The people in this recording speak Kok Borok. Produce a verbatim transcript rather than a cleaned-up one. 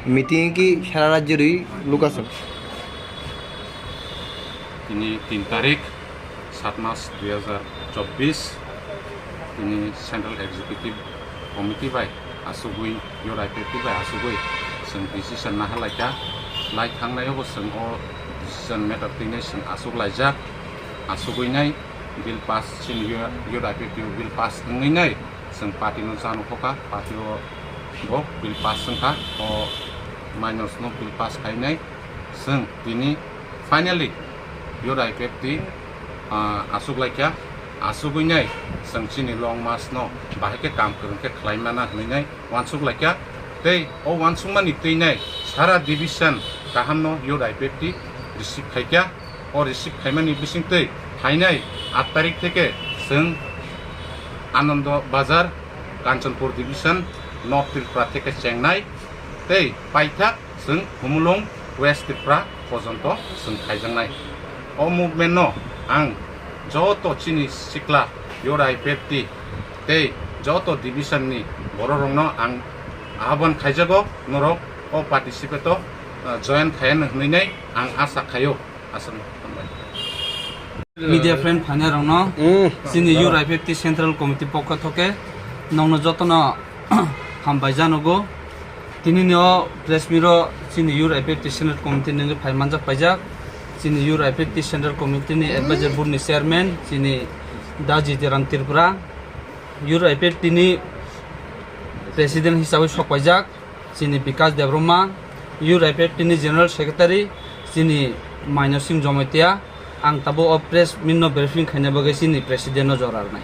Meeting ki sara rajyo ri lukasong. Tini tin tarik, sat mas dui hajar chobbish, tini Central Executive Committee bai asugwi, Youth I P F T bai asugwi chwng decision naha laikha. Lai thangnai obo chwng o decision matter twinai chwng asuk laijak, asugwi nai bill pass, chini Youth I P F T o bill pass wngwi nai chwng party no chano khoka, party o bo bill pass wngkha, o minors no bill pass khainai. Chwng tini finally Youth I P F T, ah, asuk laikha, asugwi nai chwng chini long march no bahai khe kam kwrwng khe khlai mana hwnwi nai uansuk laikha. Tei o uansukmani twi nai sara division kaham no Youth I P F T receive khaikha. O receive khaimani bisingtwi phainai aat tarik theke chwng Anando Bazar, Kanchanpur Division, North Tripura theke chengnai tei paithak chwng Humulung, West Tripura porjonto chwng khaijaknai. O movement no ang joto chini sikla Youth I P F T tei joto division ni borok rokno ang ahban khaijago, norok o participate o, ah, join khaiya hwnwi nai ang asa khaio. Aswk no, hambai. Media friend phainairokno, mm, chini Youth I P F T Central Committee pokho thoke nokno jotono hambai janogo. Tini ni o press meet o chini Youth I P F T Central Committee nungwi phai manjak paijak. Chini Youth I P F T Central Committee ni Advisor Board ni Chairman, chini Da Jitiram Tripura. Youth I P F T ni President hisabai sok paijak. Chini Bikash Debbarma, Youth I P F T ni General Secretary, chini Maino Singh Jomotia, ang tabuk o press meet no briefing khaina bagwi chini President no jora rwnai.